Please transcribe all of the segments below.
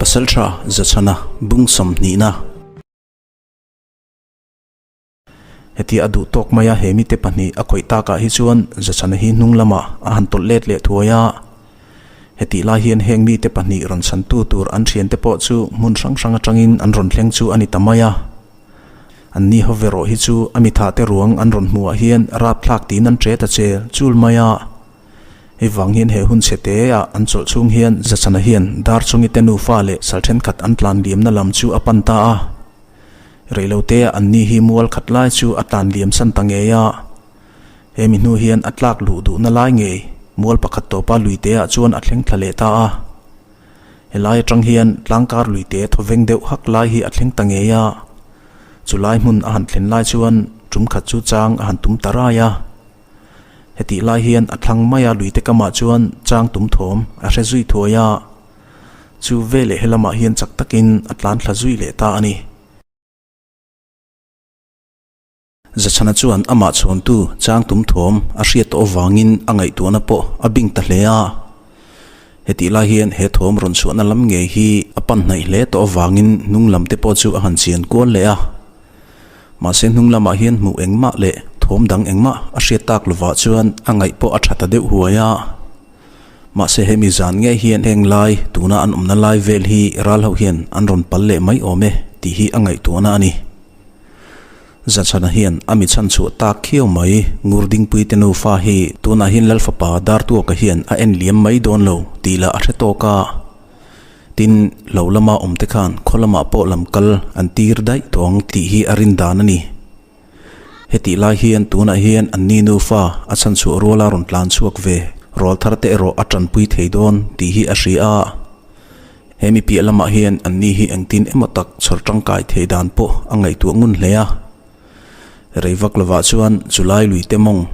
Pasalṭha Zachhana bung sawmhnihna. Hetia a duh tawk mai a, he mite pahnih a khawih takah hi chuan Zachhana hi hnung lamah a han tawlh let leh thuai a. Hetih lai hian heng mite pahnih rawn chhantu tur an thiante pawh chu hmun hrang hrang atangin an rawn thleng chu a ni ta mai a. An ni ho ve rawh hi chu a mithahte ruang an rawn hmuhah hian rapthlak tiin an ṭe ta chel chul mai a. Hei vang hian he hun chhe te ah an chawlh chhung hian Zachana hian Darchungi te nufa leh sal thenkhat an tlan liamna lam chu a pan ta a. Reilote ah an ni hi mual khat lai chu a tlan liam san ta ngei a. He mi hnu hian a tlak luh duhna lai ngei mual pakhat tawpa luite ah chuan a thleng thla leh ta a. Helai atang hian tlangkar luite thawveng deuh hak lai hi a thleng ta ngei a. Chulai hmun a han thlen lai chuan tum khat chu chang a han tum ta rai a. Hetih lai hian a thlang maia luite kamah chuan chang tum thawm a hre zui thuai a, chu veleh helamah hian chak takin a tlan thla zui leh ta a ni. Zachhana chuan amah chhawntu chang tum thawm a hriat tawh avangin a ngaihtuahna pawh a bing ta hle a. Hetih lai hian he thawm rawn chhuahna lam ngei hi a pan hnaih hle tawh avangin hnung lam te pawh chu a han chian kual leh a. Mahse hnung lamah hian hmuh engmah leh thawm dang engmah a hriat tak lovah chuan a ngaih pawh a tha ta deuh huai a. Mahse hemi zan ngei hian heng lai tuna an awmna lai vel hi ral ho hian an rawn pal leh mai awm e tih hi a ngaihtuahna a ni. Zachhana hian a mi chhan chhuah tak khiau mai Ngurdingpui te nufa hi tunah hian Lalfapa Dartuaka hian a en liam mai dawn lo tih lah a hre tawk a. Tin, lo lama awmte khan khaw lamah pawh lam kal an tir daih tawh ang tih hi a rin dan a ni. Hetih lai hian tunah hian an ni nufa a chhanchhuah ruala rawn tlan chhuak ve rawl thar te erawh a tanpui thei dawn tih hi a hria a. He mi piah lamah hian an ni hi engtin emaw tak chhawr tangkai thei dan pawh a ngaihtuah ngun hle a. Rei vak lovah chuan chulai luite mawng,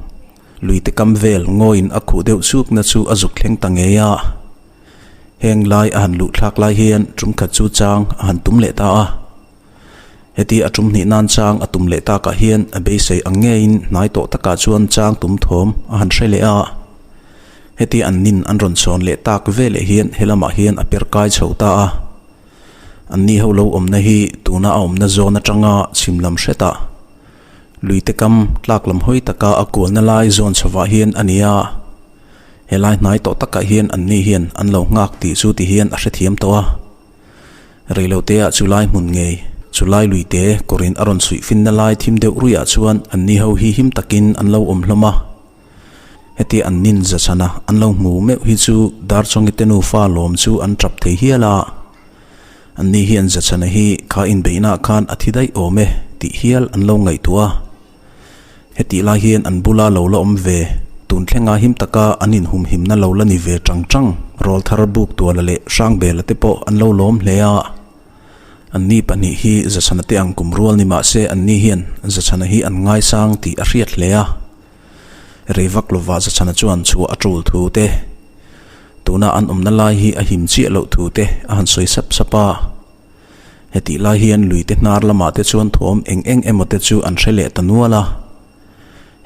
luite kam vel ngawiin a khuh deuh chukna chu a zuk thleng ta ngei a. Heng lai a han luh thlak lai hian tum khat chu chang a han tum leh ta a. Heti a tum hnih nan chang a tum leh takah hian a beisei ang ngeiin hnai tawh takah chuan chang tum thawm a han hre leh a. Heti an nin an rawn chhawn leh tak veleh hian helamah hian a per kai chho ta a. An ni ho lo awmna hi tuna a awmna zawn atanga chhim lam hretah luite kam tlak lam hawi taka a kualna lai zawn chhovah hian a ni a. Helai hnai tawh takah hian anni hian an lo nghak tih chu ti hian a hrethiam tawh a. Reilote ah chulai hmun ngei, chulai luite kawrin a rawn chhuih finna lai thim deuh ruihah chuan anni ho hi him takin an lo awm hlawm a. Hetia an nin za chhana an lo hmu meuh hi chu Darchawngi te nufa lawm chu an tap thei hial a. Anni hian za chhana hi kha inbeihnaah khan a thi daih awm e tih hial an lo ngaihtuah a. Hetih lai hian an bula lo la awm ve, tun thlenga him taka an inhumhimna lo la ni ve tang tang, rawlthar buk tuala leh Hrangbela te pawh an lo lawm hle a. Anni pahnih hi Zachhana te ang kum rual ni mah se anni hian Zachhana hi an ngaisang tih a hriat hle a. Rei vak lova Zachhana chuan chhuah a tul thu te, tuna an awmna lai hi a him chiah loh thu te a han sawi sap sap a. Hetih lai hian luite hnar lamah te chuan thawm eng eng emaw te chu an hre leh ta nual a.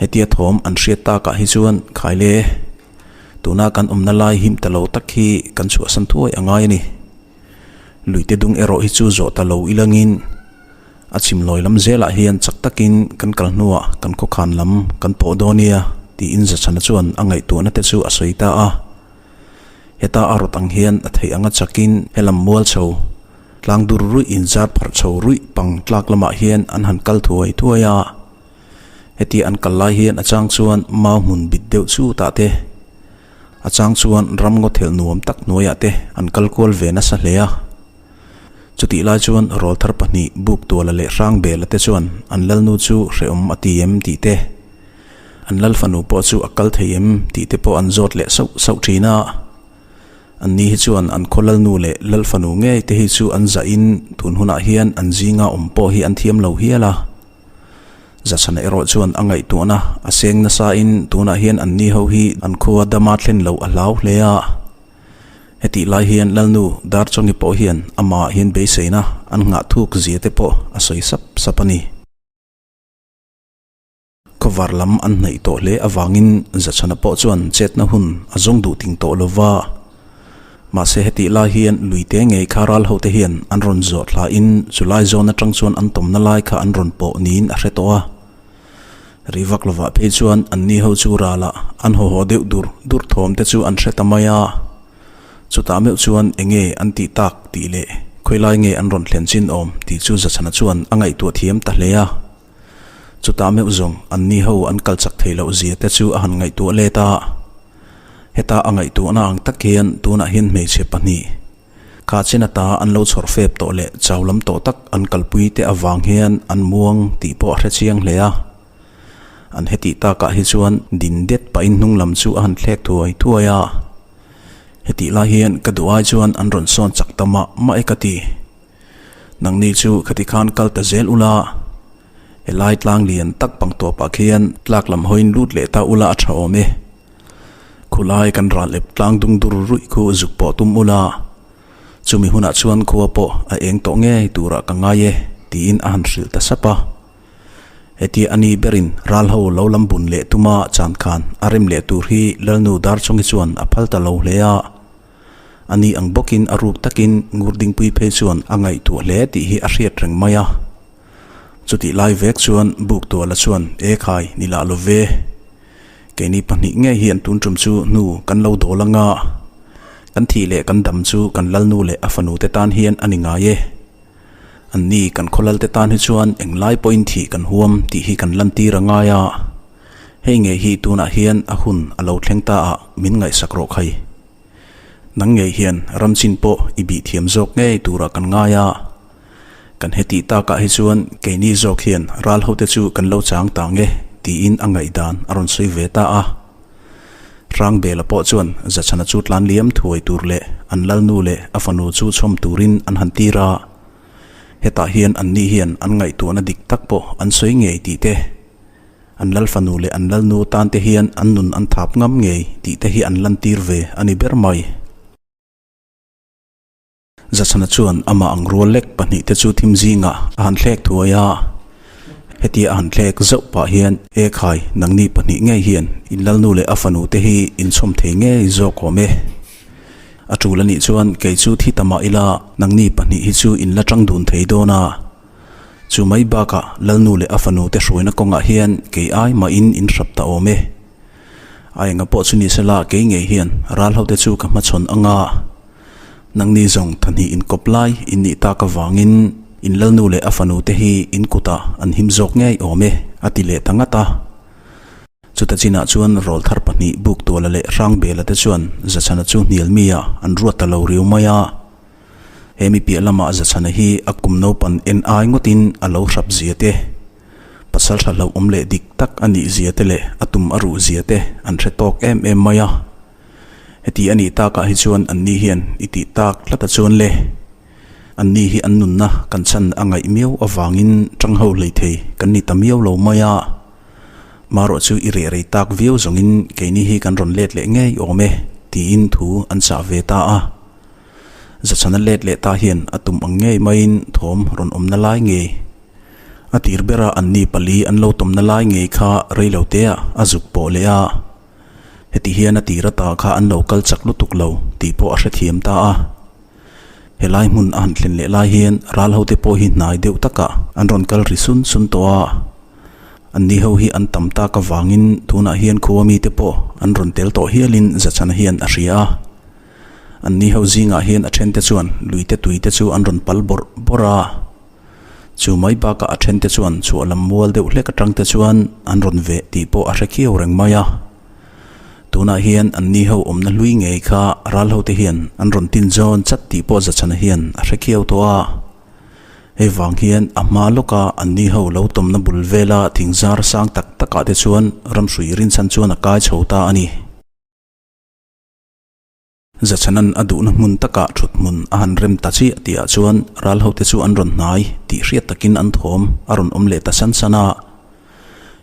Hetia thawm an hriat takah hi chuan Khaile, tuna kan awmna lai him ta lo tak hi kan chhuahsan thuai a ngai a ni. Luite dung erawh hi chu zawh ta lo ilangin a chhim lawi lam zelah hian chak takin kan kal hnuah kan khawkhan lam kan pawh dawn nia tiin Zachhana chuan a ngaihtuahna te chu a sawi ta a. Heta a rawt ang hian a theih anga chakin helam mual chho, tlang dur ruih inzar pharh chho ruih pang tlak lamah hian an han kal thuai thuai a. Hetia an kal lai hian a chang chuan mau hmun bit deuh chutah te, a chang chuan ram ngaw thelh nuam tak hnuaiah te an kal kual ve nasa hle a. Chutih lai chuan rawlthar pahnih Buktuala leh Hrangbela te chuan an lalnu chu hrehawm a ti em tih te, An lal fanu pawh chu a kal thei em tih te pawh an zawt leh sauh sauh thin a. An ni hi chuan an khaw lalnu leh lal fanu ngei te hi chu an zahin tun hunah hian an zinga awm pawh hi an thiam lo hial a. Zachhana erawh chuan a ngaihtuahna a seng nasain tunah hian an ni ho hi an khua dama thlen loh a hlau hle a. Hetih lai hian lalnu Darchawngi pawh hian amah hian beiseina an nghah thuk zia te pawh a sawi sap sap a ni. Khawvar lam an hnaih tawh hle avangin Zachhana pawh chuan chetna hun a zawng duh ting tawh lo va. Mahse hetih lai hian luite ngei kha ral hote hian an rawn zawh thlain chulai zawn atang chuan an tawmna lai kha an rawn pawh niin a hre tawh a. Ri vak lovah phei chuan anni ho chu ralah an haw haw deuh dur dur thawm te chu an hre ta mai a. Chutah meuh chuan enge an tih tak tih leh khawilai nge an rawn thlen chin awm tih chu Zachhana chuan a ngaihtuah thiam ta hle a. Chutah meuh zawng anni ho an kal chak thei loh zia te chu a han ngaihtuah let a. Heta a ngaihtuahna ang tak hian tunah hian hmeichhe pahnih kha chen ata an lo chhawr fep tawh leh chau lam tawh tak an kalpui te avang hian an muang tih pawh a hre chiang hle a. An hetih takah hi chuan din det pahin hnung lam chu a han thlek thuai thuai a. Hetih lai hian ka duh ai chuan an rawn sawn chak ta mah mah e ka ti. Nangni chu khati khan kal ta zel ula, helai tlang lian tak pang tawpah khian tlak lam hawiin lut leh ta ula a tha awm e. Khulai kan ral ep tlang dung dur ruih khu zuk pawh tum ula, chumi hunah chuan khua pawh a eng tawh ngei turah ka ngai e, tiin a han hrilh ta sap a. Hetia a ni berin ral ho lo lam bun leh tuma chan khan a rem leh tur hi Lalnu Darchungi chuan a phal ta lo hle a. A ni ang bawkin a ruk takin Ngurdingpui phei chuan a ngaihtuah hle tih hi a hriat reng mai a. Chutih lai vek chuan Buktuala chuan, E khai, ni lah lo ve. Keini pahnih ngei hian tun tum chu hnu kan lo dawl anga, kan thih leh kan dam chu kan lalnu leh a fanu te tan hian a ni ngai e. Anni kan khawlal te tan hi chuan englai pawhin thih kan huam tih hi kan lantir a ngai a. Hei ngei hi tunah hian a hun a lo thleng ta a, min ngaihsak rawh khai. Nang ngei hian ram chin pawh i bih thiam zawk ngei turah kan ngai a. Kan hetih takah hi chuan keini zawk hian ral hote chu kan lo chang ta nge tiin a ngaihdan a rawn sawi ve ta a. Hrangbela pawh chuan Zachhana chu tlan liam thuai tur leh an lalnu leh a fanu chu chhawm turin an han tir a. Hetah hian anni hian an ngaihtuahna dik tak pawh an sawi ngei tih te, An lal fanu leh an lalnu tan te hian an nun an thap ngam ngei tih te hi an lantir ve a ni ber mai. Zachhana chuan amah ang rual lek pahnihte chu thim zingah a han thlek thuai a. Hetia a han thlek zauh pah hian, E khai, nangni pahnih ngei hian in lalnu leh a fanu te hi in chhawm thei ngei zawk awm e. A tul a nih chuan kei chu thi ta mah ila nangni pahnih hi chu in la tang dun thei dawn a. Chu mai bakah Lalnu leh a fanu te hruaina kawngah hian kei ai mahin in hrap ta awm e. A enga pawh chu ni sela kei ngei hian ral hote chu ka hmachhawn anga nangni zawng thahnih inkawp lai in nih tak avangin in Lalnu leh a fanu te hi in kutah an him zawk ngei awm e a ti leh ta ngat a. Chuta chinah chuan rawlthar pahnih Buktuala leh Hrangbela te chuan Zachhana chu hnial mi ah an ruat ta lo riau mai a. He mi piah lamah Zachhana hi a kum naupan en ai ngawtin a lo hrap zia te, pasal tha hlauhawm leh dik tak a nih zia te leh a tum a ruh zia te an hre tawk em em mai a. Heti a nih takah hi chuan anni hian i tih tak tlat a chuan le. Anni hi an nunna kan chhan a ngaih miau avangin tang ho hlei thei kan ni ta miau lo mai a. Marawh chu i reh rei tak viau zawngin keini hi kan rawn let leh ngei awm e tiin thu an chah ve ta a. Zachhana let leh ta hian a tum ang ngei maiin thawm rawn awmna lai ngei. A tir bera anni pali an lo tawmna lai ngei kha rei lo teah a zuk pawh leh a. Heti hian a tir ata kha an lo kal chak lutuk lo tih pawh a hrethiam ta a. Helai hmun a han thlen leh lai hian ral hote pawh hi hnai deuh takah an rawn kal ri sun sun tawh a. Anni ho hi an tam tak avangin tunah hian khua mite pawh an rawn tel tawh hialin Zachhana hian a hria a. Anni ho zingah hian a thente chuan luite tuite chu an rawn pal bawrh bawrh a. Chu mai bakah a thente chuan chhuah lam mual deuh hlek atangte chuan an rawn veh tih pawh a hre khiau reng mai a. Tunah hian anni ho awmna hlui ngei kha ral hote hian an rawn tin zawn chat tih pawh Zachhana hian a hre khiau tawh a. Hei vang hian a hma lawka anni ho lo tawmna bul vela thingzar sang tak takah te chuan ramhrui rinchhan chuan a kai chho ta a ni. Zachhanan a duhna hmun takah thut hmun a han rem ta chiah tihah chuan ral hote chu an rawn hnai tih hriat takin an thawm a rawn awm leh ta san san a.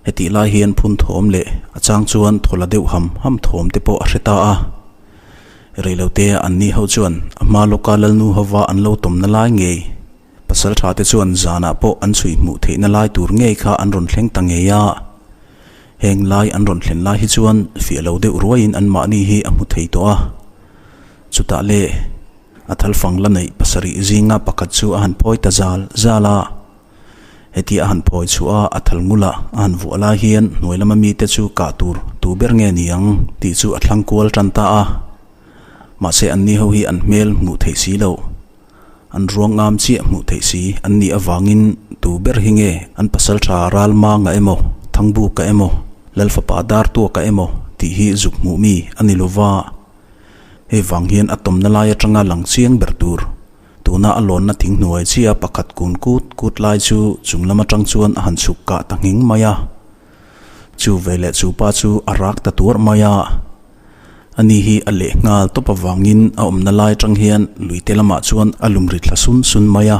Hetih lai hian phun thawm leh a chang chuan thaw la deuh ham ham thawm te pawh a hre ta a. Reilote anni ho chuan a hma lawka Lalnu hova an lo tawmna lai ngei Pasal tha te chuan zanah pawh an chhui hmuh theihna lai tur ngei kha an rawn thleng ta ngei a. Heng lai an rawn thlen lai hi chuan fiah lo deuh ruaiin anmahni hi a hmu thei tawh a. Chutah le, a thalfang la neih pasarih zinga pakhat chu a han phawi ta zal zal a. Hetia a han phawi chhuah a, a thal ngula a han vuah lai hian hnuai lama mite chu kah tur tu ber nge ni ang tih chu a thlang kual tan ta a. Mahse anni ho hi an hmel hmuh theih si loh. An ruang ngam chiah hmuh theih si an nih avangin tu ber hi nge an pasal tha Ralmanga emaw, Thangbuka emaw, Lalfapa Dartuaka emaw tih hi zuk hmuh mi a ni lova. Hei vang hian a tawmna lai atanga lang chiang ber tur. Tuna a lawnna thing hnuai chiah pakhat kun kut kut lai chu chung lam atang chuan a han chhuk kah ta nghing mai a. Chu veleh chu pa chu a rak ta tuarh mai a. Ani hi a leh nghal tawp avangin a awmna lai atang hian luite lamah chuan a lum ri thla sun sun mai a.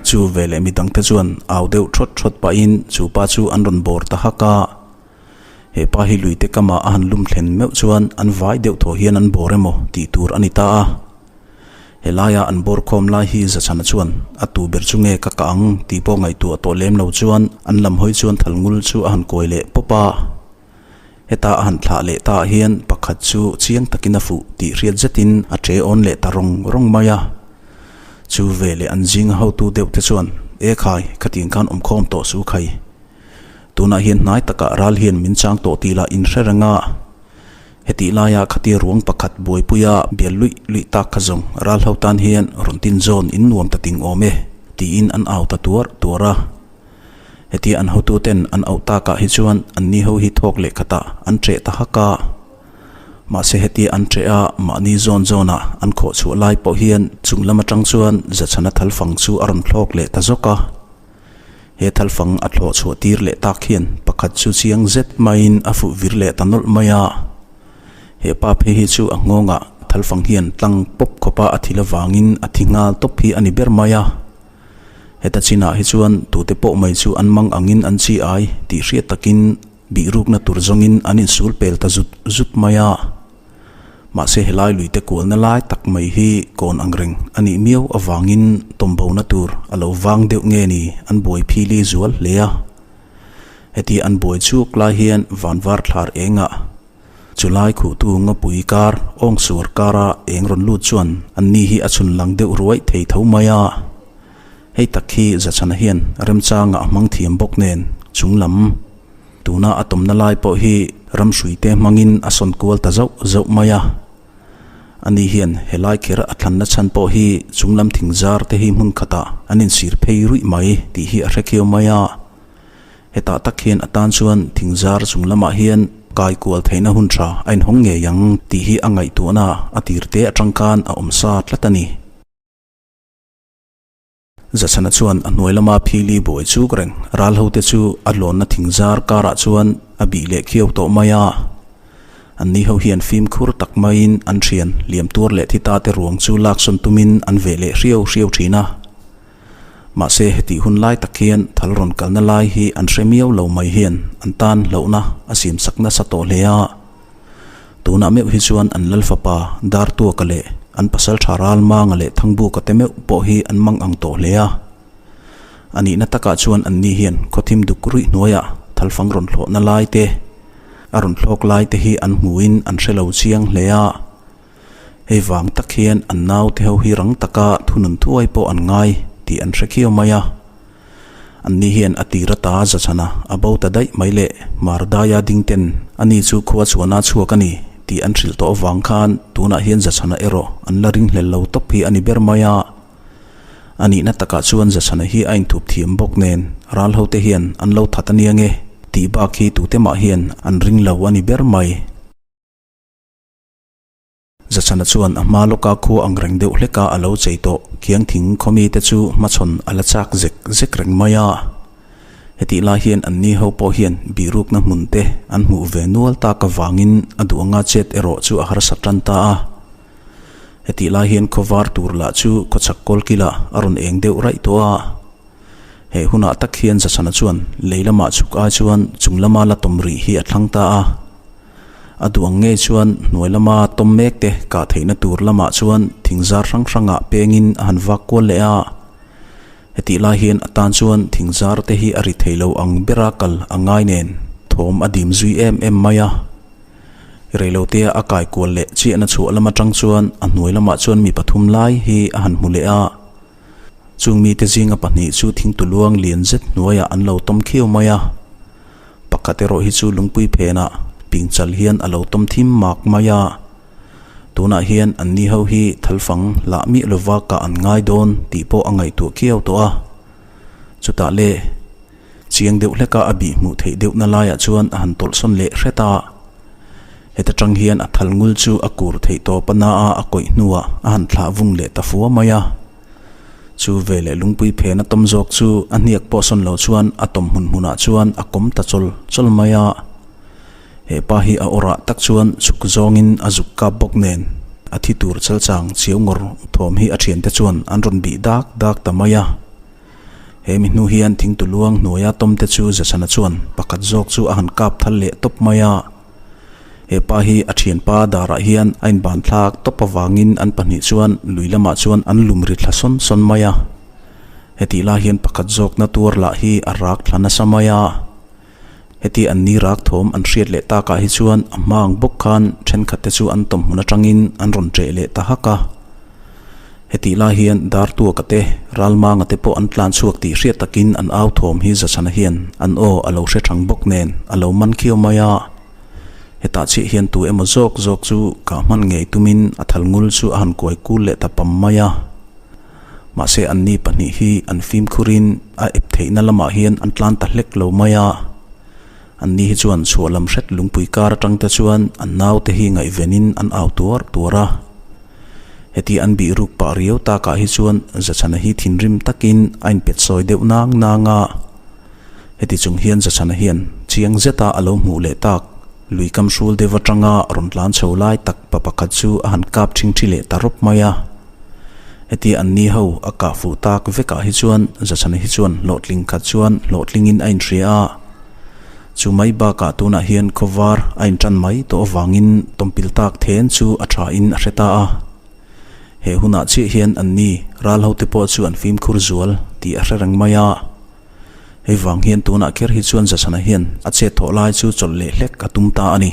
Chu veleh midangte chuan au deuh thawt thawt pahin chu pa chu an rawn bawr ta hak a. He pa hi luite kamah a han lum thlen meuh chuan an vai deuh thaw hian an bawr emaw tih tur a ni ta a. Helaia an bawr khawm lai hi Zachhana chuan a tu ber chu nge ka kah ang tih pawh ngaihtuah tawh lem lo chuan an lam hawi chuan thal ngul chu a han kawi leh pawp a. Heta a han thlah leh ta ah hian pakhat chu chiang takin a fuh tih hriat zetin a ṭe awn leh ta rawng rawng mai a. Chu veleh an zinga hotu deuh te chuan, E khai, khatiang khan awmkhawm tawh su khai. Tunah hian hnai takah ral hian min chang tawh tih lah in hre reng a. Hetih laia khatia ruang pakhat buaipuia bial luih luih tak kha zawng ral ho tan hian rawn tin zawn in nuam ta ting awm e tiin an au ta tuar tuar a. Hetia an hotuten an auh takah hi chuan anni ho hi thawk leh khatah an ṭeh ta hak a. Mahse hetia an ṭeh a, mahni zawn zawnah an khawh chhuah lai pawh hian chung lam aṭang chuan Zachhana thalfang chu a rawn thlawk leh ta zawk a. He thalfang a thlawh chhuah tir leh tak hian pakhat chu chiang zet maiin a fuh vir leh ta nawlh mai a. He pa phei hi chu a nghawngah thalfang hian tlang pawp khawpa a thil avangin a thi nghal tawp hi a ni ber mai a. Heta chinah hi chuan tute pawh mai chu an mang angin an chi ai tih hriat takin bihrukna tur zawngin an insul pel ta zut zut mai a. Mahse helai luite kualna lai tak mai hi kawn ang reng a nih miau avangin tawmbona tur a lo vang deuh nge ni an buai phili zual hle a. Heti an buai chuk lai hian vanvar thlar engah Chulai khuhtu ngawpui kar awng suar kara eng rawn lut chuan anni hi a chhun lang deuh ruai thei tho mai a. Hei tak hi Zachhana hian remchanga a hmang thiam bawk nen chung lam tuna a tawmna lai pawh hi ramhruite hmangin a sawn kual ta zauh zauh mai a. Ani hian helai kher a thlanna chhan pawh hi chung lam thing zar te hi hmun khatah an insir phei ruih mai tih hi a hre khiau mai a. Hetah tak hian a tan chuan thing zar chung lamah hian kai kual theihna hun tha a inhawng ngei ang tih hi a ngaihtuahna a tir te atang khan a awm sa tlat a ni. Zachhana chuan a hnuai lama phili buai chuk reng ral ho te chu a lawnna thing zar karah chuan a bih leh khiau tawh mai a. Anni ho hian fimkhur tak maiin an thian liam tuar leh thi ta te ruang chu laksawn tumin an veh leh hriau hriau thin a. Mahse hetih hun lai tak hian thal rawn kalna lai hi an hre miau lo mai hian an tan hlauhna a siamsak nasa tawh hle a. Tunah meuh hi chuan an lal fapa Dartuaka leh an pasal tha Ralmanga leh Thangbuka te meuh pawh hi an mang ang tawh hle a. A nihna takah chuan anni hian khawthim duk ruih hnuaiah thalfang rawn thlawhna lai te, a rawn thlawk lai te hi an hmuhin an hre lo chiang hle a. Hei vang tak hian an naute ho hi rang taka thunun thuai pawh an ngai tih an hre khiau mai a. Anni hian a tir ata zachhana a bo ta daih mai leh Mardaia ding ten ani chu khua chuana chhuak a ni tih an hrilh tawh avang khan tunah hian zachhana erawh an la ringhlel lo tawp hi a ni ber mai a. A nihna takah chuan zachhana hi a inthup thiam bawk nen ral hote hian an lo that a nia nge tih bak hi tute mah hian an ring lo a ni ber mai. Zachhana chuan a hma lawka khua ang reng deuh hleka a lo chei tawh khiang thing khaw mite chu hmachhawn a la chak zek zek reng mai a. Hetih lai hian anni ho pawh hian bihrukna hmun te an hmuh ve nual tak avangin a duh anga chet erawh chu a harsa tan ta a. Hetih lai hian khawvar tur lah chu khawchhak kawlkilah a rawn eng deuh raih tawh a. He hunah tak hian Zachhana chuan lei lamah chhuk ai chuan chung lama la tawm rih hi a thlang ta a. A duh ang ngei chuan hnuai lama tawm mek te kah theihna tur lamah chuan thing zar hrang hrangah pengin a han vak kual leh a. Hetih lai hian a tan chuan thing zar te hi a ri thei lo ang bera kal a ngai nen thawm a dim zui em em mai a. Reilotea a kai kual leh chiahna chhuah lam atang chuan a hnuai lamah chuan mi pathum lai hi a han hmu leh a. Chung mite zinga pahnih chu thingtuluang lian zet hnuaiah an lo tawm khiau mai a. Pakhat erawh hi chu lungpui phenah pingchal hian a lo tawm thim mak mai a. Tunah hian an ni ho hi thalfang lah miah lova kah an ngai dawn tih pawh a ngaihtuah khiau tawh a. Chutah le, chiang deuh hleka a bih hmuh theih deuhna laiah chuan a han tawlhsawn leh hret a. Heta tang hian a thal ngul chu a kur theih tawp a na a, a kawih hnuah a han thlah vung leh ta fua mai a. Chu veleh lungpui phen a tawm zawk chu a hniak pawh sawn lo chuan a tawm hmun hmunah chuan a kawm ta chawl chawl mai a. He pa hi a awrah tak chuan chhuk zawngin a zuk kap bawk nen a thi tur chalchang chiau ngawr thawm hi a thiante chuan an rawn bih dak dak ta mai a. He mi hnu hian thingtu luang hnuaia tawmte chu Zachana chuan pakhat zawk chu a han kap thal leh tawp mai a. He pa hi a thianpa darah hian a inban thlak tawp avangin an pahnih chuan lui lamah chuan an lum ri thla sawn sawn mai a. Hetih lai hian pakhat zawkna tuar lah hi a rak thla nasa mai a. Heti an ni rak thawm an hriat leh takah hi chuan a hma ang bawk khan thenkhat te chu an tawm hmun atangin an rawn ṭeh leh ta hak a. Hetih lai hian Dartuaka te, Ralmanga te pawh an tlan chhuak tih hriat takin an au thawm hi Zachana hian an aw a lo hre thang bawk nen a lo man khiau mai a. Hetah chiah hian tu emaw zawk zawk chu kah hman ngei tumin a thal ngul chu a han kuai kul leh ta pam mai a. Mahse anni pahnih hi an fimkhurin a ep theihna lamah hian an tlan ta hlek lo mai a. Anni hi chuan chhuah lam hret lungpui kar atang te chuan an naute hi ngaihvenin an au tuar tuar a. Heti an bih ruk pah riau takah hi chuan Zachana hi thinrim takin a inpet sawi deuh nang nang a. Heti chung hian Zachana hian chiang zeta a lo hmuh leh tak lui kam hrul deuh atanga rawn tlan chho lai tak pa pakhat chu a han kap thingthi leh ta rawp mai a. Heti an ni ho a kah fuh tak vekah hi chuan Zachana hi chuan hlawhtling khat chuan hlawhtlingin a inhria a. Chu mai bakah tunah hian khawvar a intan mai tawh avangin tawmpil tak then chu a thain a hre ta a. He hunah chiah hian an ni ral hote pawh chu an fimkhur zual tih a hre reng mai a. Hei vang hian tunah kher hi chuan Zachana hian a chet thawh lai chu chawlh leh hlek a tum ta a ni.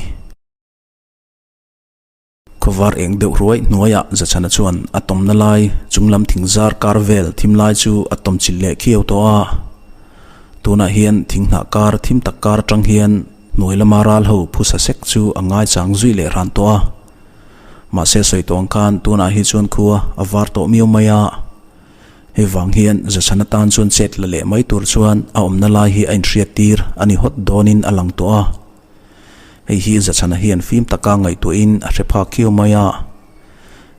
Khawvar eng deuh ruai hnuaiah Zachana chuan a tawmna lai chunglam thing zar kar vel thim lai chu a tawm chilh leh khiau tawh a. Tunah hian thing hnah kar thim tak kar atang hian hnuai lama ral ho phusa sek chu a ngaichang zui leh ran tawh a. Mahse sawi tawh ang khan tunah hi chuan khua a var tawh miau mai a. Hei vang hian Zachana tan chuan chet la leh mai tur chuan a awmna lai hi a inhriat tir a ni hawt dawnin a lang tawh a. Hei hi Zachana hian fim taka ngaihtuahin a hre phak khiau mai a.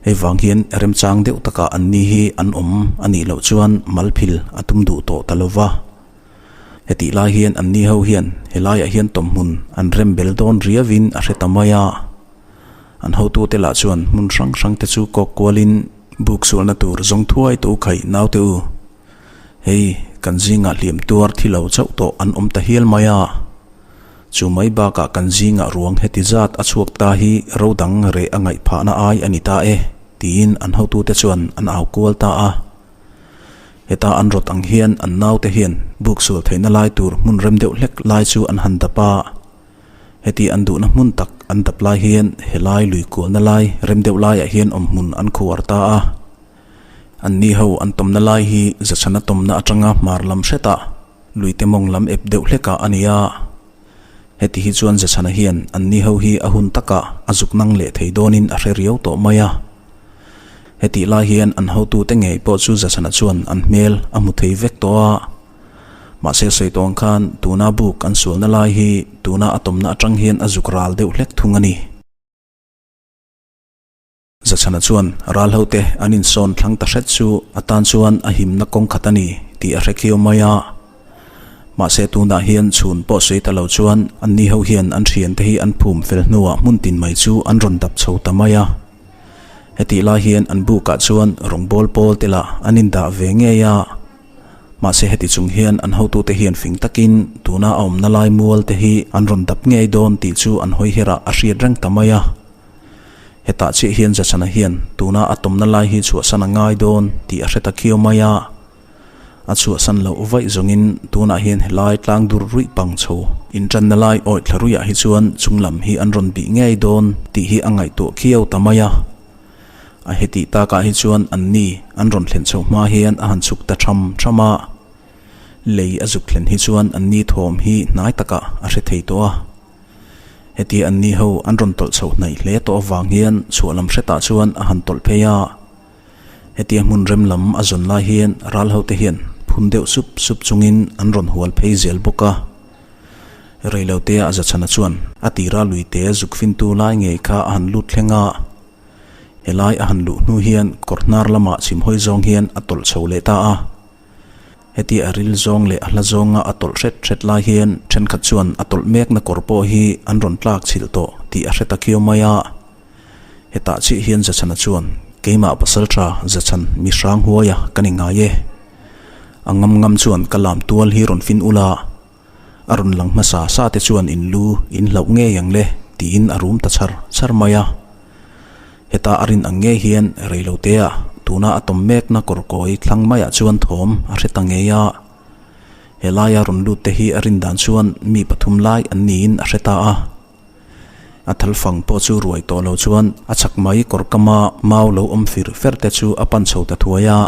Hei vang hian remchang deuh takah an ni hi an awm a nih loh chuan malphil a tum duh tawh ta lo va. Hetih lai hian an ni ho hian helaiah hian tawmhmun an rem bel dawn riauin a hre ta mai a. An hotute lah chuan hmun hrang hrangte chu kawk kualin buk sualna tur zawng thuai tawh u khaih naute u. Hei kan zingah hliam tuar thi lo chauh tawh an awm ta hial mai a. Chu mai bakah kan zingah ruang heti zat a chhuak ta hi ro dang reh a ngaih phahna ai a ni ta e, tiin an hotute chuan an au kual ta a. Heta an rawt ang hian an naute hian buk sual theihna lai tur hmun rem deuh hlek lai chu an han dap a. Heti an duhna hmun tak an dap lai hian helai lui kualna lai rem deuh laiah hian awmhmun an khuar ta a. Anni ho an tawmna lai hi Zachhana tawmna atanga hmar lam hretah Luite mawng lam ep deuh hlekah a ni a. Heti hi chuan Zachhana hian anni ho hi a hun takah a zuk nang leh thei dawnin a hre riau tawh mai a. Hetih lai hian an hotute ngei pawh chu Zachhana chuan an hmel a hmu thei vek tawh a. Mahse sawi tawng khan tuna buk an sualna lai hi tuna a tawmna atang hian a zuk ral deuh hlek thung a ni. Zachhana chuan ral hote an insawn thlang ta hret chu a tan chuan a himna kawng khat a ni tih a hre khiau mai a. Mahse tunah hian chhun pawh sawi ta lo chuan anni ho hian an thiante hi an phum fel hnuah hmun tin mai chu an rawn dap chho ta mai a. Hetih lai hian an bukah chuan rawngbawl pawl te lah an indah ve ngei a. Mahse heti chung hian an hotute hian fing takin tuna a awmna lai mual te hi an rawn dap ngei dawn tih chu an hawi herah a hriat reng ta mai a. Hetah chiah hian Zachana hian tuna a tawmna lai hi chhuahsan a ngai dawn tih a hre ta khiau mai a. A chhuahsan loh vaih zawngin tunah hian helai tlang dur ruih pang chho Inṭanna lai awih thla ruiah hi chuan chunglam hi an rawn bih ngei dawn tih hi a ngaihtuah khiau ta mai a. A hetih takah hi chuan anni an rawn thlen chho hma hian a han chhuk ta ṭham ṭham a. Lei a zuk thlen hi chuan anni thawm hi hnai takah a hre thei tawh a. Hetia anni ho an rawn tawlh chho hnaih hle tawh avang hian chhuah lam hretah chuan a han tawlh phei a. Hetia hmun rem lam a zawn lai hian ral hote hian phun deuh sup sup chungin an rawn hual phei zel bawk a. Reilotea a zachhana chuan a tira luite zuk fintu lai ngei kha a han lut thleng a. Helai a han luh hnu hian kawr hnar lamah chhim hawi zawng hian a tawlh chho leh ta a. Hetia a ril zawng leh a hla zawnga a tawlh hret hret lai hian thenkhat chuan a tawlh mekna kawr pawh hi an rawn tlak chhilh tawh tih a hre ta khiau mai a. Hetah chiah hian Zachhana chuan, Keimah pasal tha Zachhan mi hrang huaia ka ni ngai e. A ngam ngam chuan ka lam tual hi rawn fin ula, a rawn lang hmasa sa te chuan in lu in hlauh ngei ang le tiin a rum ta chhar chhar mai a. Heta a rin ang ngei hian reilotea tuna a tawm mekna kawr kawi thlang maiah chuan thawm a hre ta ngei a. Helaia rawn lut te hi a rin dan chuan mi pathum lai an niin a hre ta a. A thalfang pawh chu ruai tawh lo chuan a chhak mai kawr kama mau lo awm fir fer te chu a pan chho ta thuai a.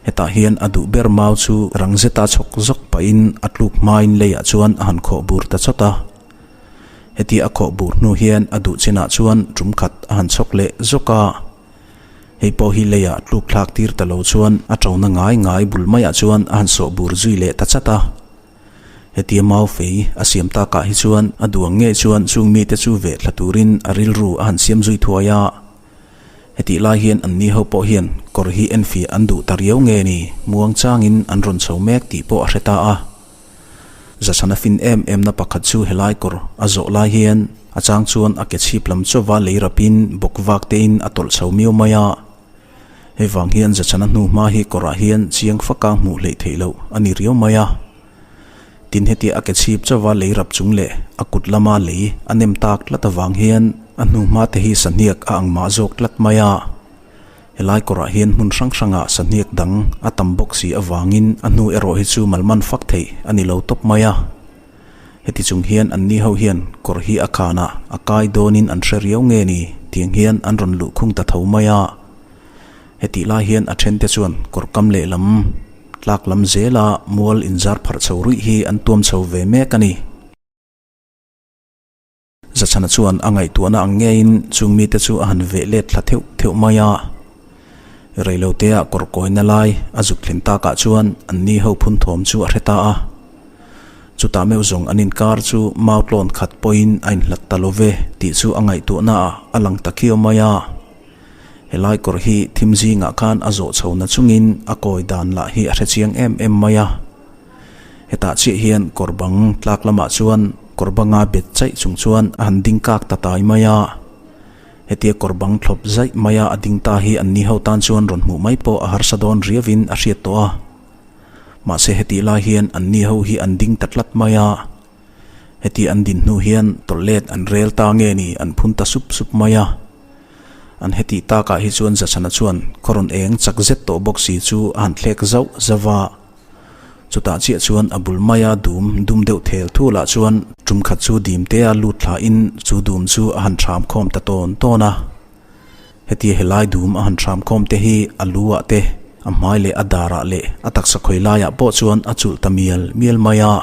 Hetah hian a duh ber mau chu rang zeta chhawk zawk pahin a tluk hmain leiah chuan a han khawh bur ta chawt a. Hetia a khawh bur hnu hian a duh chinah chuan tum khat a han chhawk leh zawk a. Hei pawh hi leiah tluk thlak tir ta lo chuan a ṭona ngai ngai bul maiah chuan a han sawh bur zui leh ta chat a. Hetia mau fei a siam takah hi chuan a duang ngei chuan chung mite chu veh thla turin a rilru a han siam zui thuai a. Hetih lai hian anni ho pawh hian kawr hi enfiah an duh ta riau nge ni muang changin an rawn chho mek tih pawh a hre ta a. Zachhana fin em em na pakhat chu helai kawr a zawh lai hian a chang chuan a ke chhip lam chauva lei rapin bawk vak tein a tawlh chho miau mai a. Hei vang hian Zachhana hnu hma hi kawrah hian chiang faka hmuh hleih theih loh a ni riau mai a. Tin hetia a ke chhip chauva lei rap chung leh a kut lama lei a nem tak tlat avang hian a hnu hma te hi sahniak a ang mah zawk tlat mai a. Helai kawrah hian hmun hrang hrangah sahniak dang a tam bawk si avangin a hnu erawh hi chu malman fak theih a ni lo tawp mai a. Heti chung hian anni ho hian kawr hi a khanah a kai dawnin an hre riau nge ni tiang hian an rawn luh khung ta tho mai a. Hetih lai hian a thente chuan kawr kam lehlam tlak lam zela mual inzar pharh chho ruih hi an tuam chho ve mek a ni. Zachhana chuan a ngaihtuahna ang ngeiin chung mite chu a han veh let thla theuh theuh mai a. Reilotea kawr kawina lai a zuk thlen takah chuan anni ho phun thawm chu a hre ta a. Chutah meuh zawng an inkar chu mau tlawn khat pawhin a inhlat ta lo ve tih chu a ngaihtuahnaah a lang ta khiau mai a. Helai kawr hi thim zingah khan a zawh chho na chungin a kawi dan lah hi a hre chiang em em mai a. Hetah chiah hian kawr bang tlak lamah chuan kawr banga bet chaih chung chuan a han ding kak ta tai mai a. Hetia kawr bang thlawp zaih maia a ding ta hi an ni ho tan chuan rawn hmuh mai pawh a harsa dawn riauin a hriat tawh a. Mahse hetih lai hian an ni ho hi an ding ta tlat mai a. Heti an din hnu hian tawlh let an rel ta nge ni an phun ta sup sup mai a. An hetih takah hi chuan Zachhana chuan khaw rawn eng chak zet tawh bawk si chu a han thlek zauh zauh a. Chutah chiah chuan a bul maia dum dum deuh thel thulah chuan tum khat chu dim tea lut thlain chu dum chu a han thram khawm ta tawn tawn a. Hetia helai dum a han thram khawm te hi a lu ah te, a hmai leh a dar ah leh a taksa khawi laiah pawh chuan a chulh ta mial mial mai a.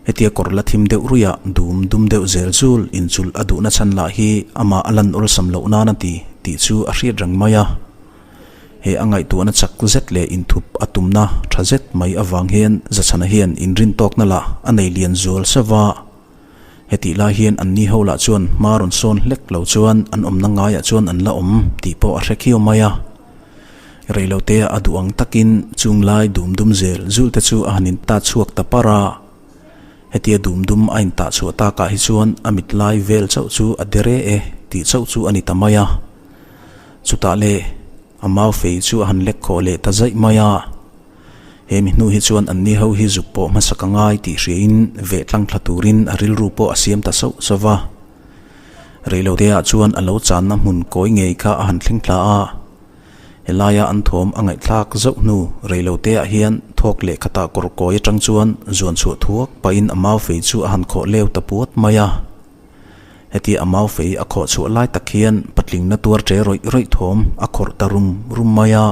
Hetia kawr la thim deuh ruia dum dum deuh zel zul inchulh a duhna chhan lah hi amah a lan awlsam loh nan a ti tih chu a hriat reng mai a. He a ngaihtuahna chak zet leh inthup a tumna tha zet mai avang hian Zachhana hian inrintawkna lah a nei lian zual sauh va. Hetih lai hian anni ho lah chuan hma rawn sawn hlek lo chuan an awmna ngaiah chuan an la awm tih pawh a hre khiau mai a. Reilotea a duh ang takin chung lai dum dum zel zul te chu a han intat chhuak ta par a. Hetia dum dum a intah chhuah takah hi chuan a mit lai vel chauh chu a dere e tih chauh chu a ni ta mai a. Chutah le a mau fei chu a han lek khawh leh ta zaih mai a. He mi hnu hi chuan anni ho hi zuk pawh hmasa ka ngai tih hriain veh tlang thla turin a rilru pawh a siam ta sauh sauh va. Reiloteah chuan a lo channa hmun kawi ngei kha a han thleng thla a. Helaia an thawm a ngaihthlak zauh hnu reilote ah hian thawk leh khatah kawr kawi atang chuan zuan chhuah thuak pahin a mau fei chu a han khawh leu ta puat mai a. Hetia a mau fei a khawh chhuah lai tak hian patling na tuar che rawih rawih thawm a khawrh ta rum rum mai a.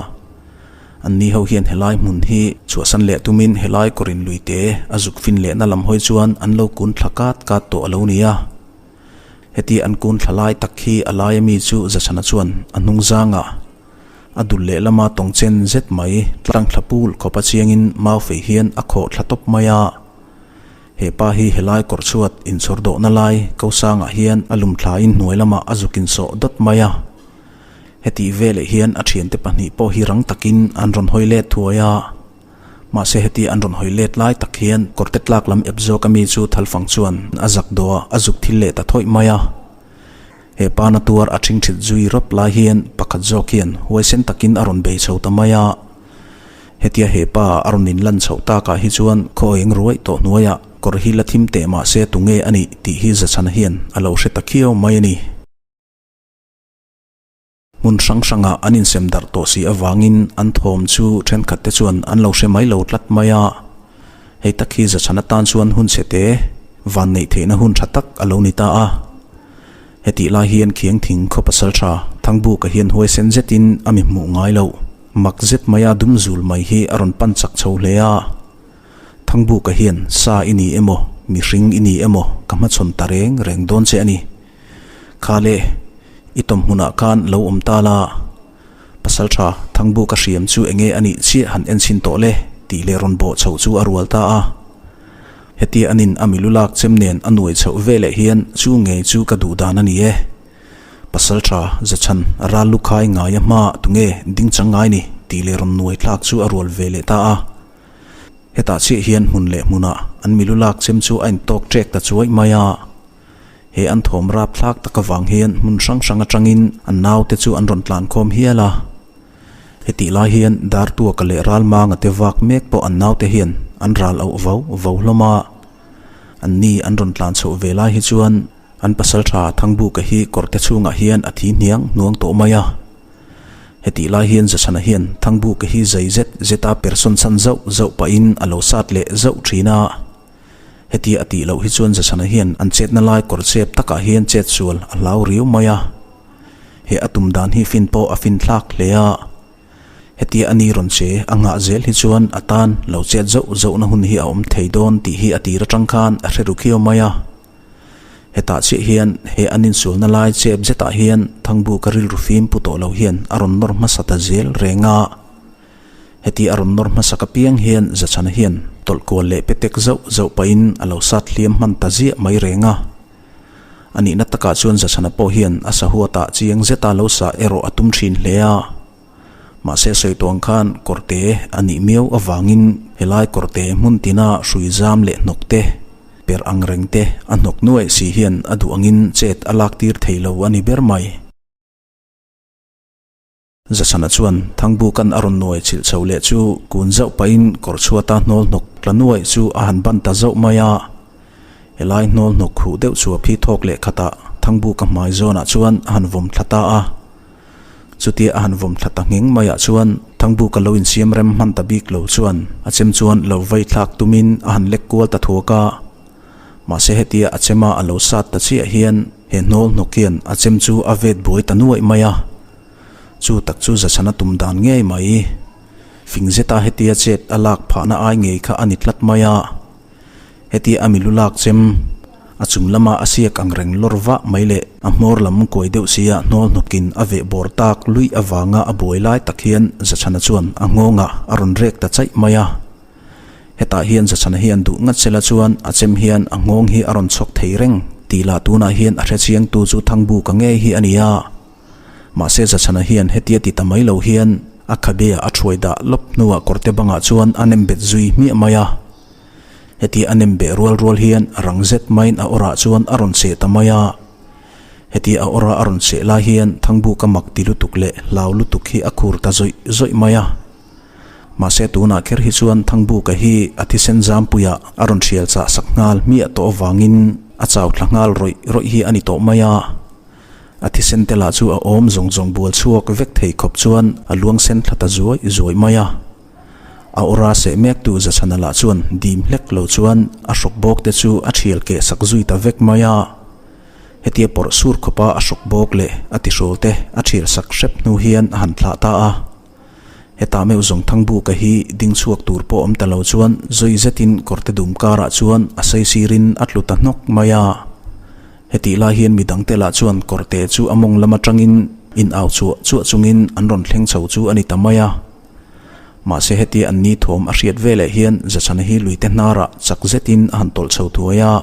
An ni ho hian helai hmun hi chhuahsan leh tumin helai kawrin luite a zuk fin lehna lam hawi chuan an lo kun thla kat kat tawh a lo ni a. Heti an kun thla lai tak hi a laia mi chu Zachhana chuan a hnung zangah a dul lehlama tawng chen zet mai tlang thla pul khawpa chiangin mau fei hian a khawh thla tawp mai a. He pa hi helai kawr chhuat inchhawr dawhna lai ko sangah hian a lum thlain hnuai lamah a zuk insawh dawt mai a. Hetih veleh hian a thiante pahnih pawh hi rang takin an rawn hawi let thuai a. Mahse heti an rawn hawi let lai tak hian kawrte tlak lam ep zawk ami chu thalfang chuan a zak dawh a, a zuk thil leh ta thawih mai a. He pa na tuar a ṭhingṭhit zui rawp lai hian pakhat zawk hian huaisen takin a rawn bei chho ta mai a. Hetia he pa a rawn inlan chhoh takah hi chuan khaw eng ruai tawh hnuaiah kawr hi la thim teh mahse tunge a nih tih hi Zachhana hian a lo hre ta khiau mai a ni. Hmun hrang hrangah an insem darh tawh si avangin an thawm chu thenkhat te chuan an lo hre mai lo tlat mai a. Hei tak hi Zachhan atan chuan hun chhe te van neih theihna hun tha tak a lo ni ta a. Hetih lai hian khiang thing khaw pasal tha Thangbuka hian huaisen zetin a mi hmuh ngai loh mak zet maia dum zul mai hi a rawn pan chak chho hle a. Thangbuka hian sa i ni emaw mihring i ni emaw ka hmachhawn ta reng reng dawn che a ni. Kha le, i tawm hmunah khan lo awm ta la, Pasalṭha Thangbuka hriam chu enge a nih chiah han en chhin tawh le tih leh rawn bawh chhoh chu a rual ta a. Hetia anin a milu lak chem nen a nuai chhoh veleh hian chu ngei chu ka duh dan a ni e. Pasalṭha Zachhan ral lu khai ngaia hma tunge ding chang ngai ni tih leh rawn nuai thlak chu a rual ve leh ta a. Hetah chiah hian hmun leh hmunah an milu lak chem chu a intawk ṭek ta chuai mai a. He an thawm rap thlak tak avang hian hmun hrang hrang atangin an naute chu an rawn tlan khawm hial a. Hetih lai hian Dartuaka leh Ralmanga te vak mek pawh an naute hian an ral auh vau vau hlawm a. An ni an rawn tlan chhoh ve lai hi chuan an pasaltha Thangbuka hi kawrte chhungah hian a thi hniang hnuang tawh mai a. Hetih lai hian Zachhana hian Thangbuka hi zai zet zeta persawn chhan zauh zauh pahin a lo sat leh zauh thin a. Hetia a tih loh hi chuan Zachhana hian an chetna lai kawr chep takah hian chet sual a hlau riau mai a. He a tum dan hi fin pawh a fin thlak hle a. Hetia a ni rawn che a nghah zel hi chuan a tan lo chet zauh zauhna hun hi a awm thei dawn tih hi a tir atang khan a hre ru khiau mai a. Hetah chiah hian he an insualna lai chep zetah hian Thangbuka rilru fim pu tawh lo hian a rawn nawr hmasa ta zel reng a. Heti a rawn nawr hmasak apiang hian Zachhana hian tawlh kual leh petek zauh zauh pahin a lo sat hliam hman ta ziah mai reng a. A nihna takah chuan Zachhana pawh hian a sahuatah chiang zeta lo sah erawh a tum thin hle a. Mahse sawi tuang khan kawrte a nih miau avangin helai kawrte hmun tina hrui zam leh hnawk te, per ang reng te a hnawk nuaih si hian a duh angin chet a lak tir thei lo a ni ber mai. Zachhana chuan Thangbuka'n a rawn nuai chilh chho leh chu kun zauh pahin kawr chhuata hnawl hnawk tla nuai chu a han ban ta zauh mai a. Helai hnawl hnawk khuh deuh chu a phi thawk leh khatah Thangbuka hmai zawnah chuan a han vawm thla ta a. Chutia a han vawm thla ta ngheng maiah chuan Thangbuka lo insiam rem hman ta bik lo chuan a chem chuan lo vei thlak tumin a han lek kual ta thuak a. Mahse hetia a chema a lo sat ta chiah hian he hnawl hnawk hian a chem chu a vet buai ta nuaih mai a. Chu tak chu Zachhana tum dan ngei mai. Fing zeta hetia chet a lak phahna ai ngei kha a ni tlat mai a. Hetia a milu lak chem, a chung lama a siak ang reng lawr vah mai leh a hmawr lam kuai deuh sia hnawl hnawkin a veh bawr tak luih avanga a buai lai tak hian Zachhana chuan a nghawngah a rawn rek ta chaih mai a. Hetah hian Zachhana hian duh ngat sela chuan a chem hian a nghawng hi a rawn chhawk thei reng tih lah tunah hian a hrechiangtu chu Thangbuka ngei hi a ni a. Mahse Zachhana hian hetia ti ta mai lo hian a khabe ah a thuai dah lawp hnuah kawrte bangah chuan a nem bet zui hmiah mai a. Hetia a nem beh rual rual hian rang zet maiin a awrah chuan a rawn cheh ta mai a. Hetia a awrah a rawn cheh lai hian Thangbuka mak ti lutuk leh hlau lutuk hi a khur ta zawih zawih mai a. Mahse tunah kher hi chuan Thangbuka hi a thisen zampuiah a rawn hrial chah sak nghal hmiah tawh avangin a chau thla nghal rawih rawih hi a ni tawh mai a. A thisen te lah chu a awm zawng zawng bual chhuak vek thei khawp chuan a luang sen thla ta zuai zuai mai a. A awra seh mektu Zachhana lah chuan dim hlek lo chuan a hrawk bawk te chu a thial keh sak zui ta vek mai a. Hetia pawrh sur khawpa a hrawk bawk leh a tihrawl te a thial sak hrep hnu hian a han thlah ta a. Hetah meuh zawng Thangbuka hi ding chhuak tur pawh awm ta lo chuan zui zetin kawrte dum karah chuan a saisirin a tlu ta hnawk mai a. Hetih lai hian midangte lah chuan kawrte chu a mawng lam atangin in au chhuah chuah chungin an rawn thleng chho chu a ni ta mai a. Mahse hetia an ni thawm a hriat veleh hian Zachhana hi luite hnarah chak zetin a han tawlh chho thuai a.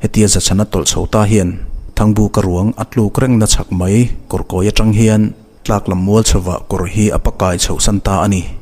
Hetia Zachhana tawlh chho ta hian Thangbuka ruang a tluk rengna chhak mai kawrkawi atang hian Tlak lam mual chhovah kawr hi a pakai chhoh san ta a ni.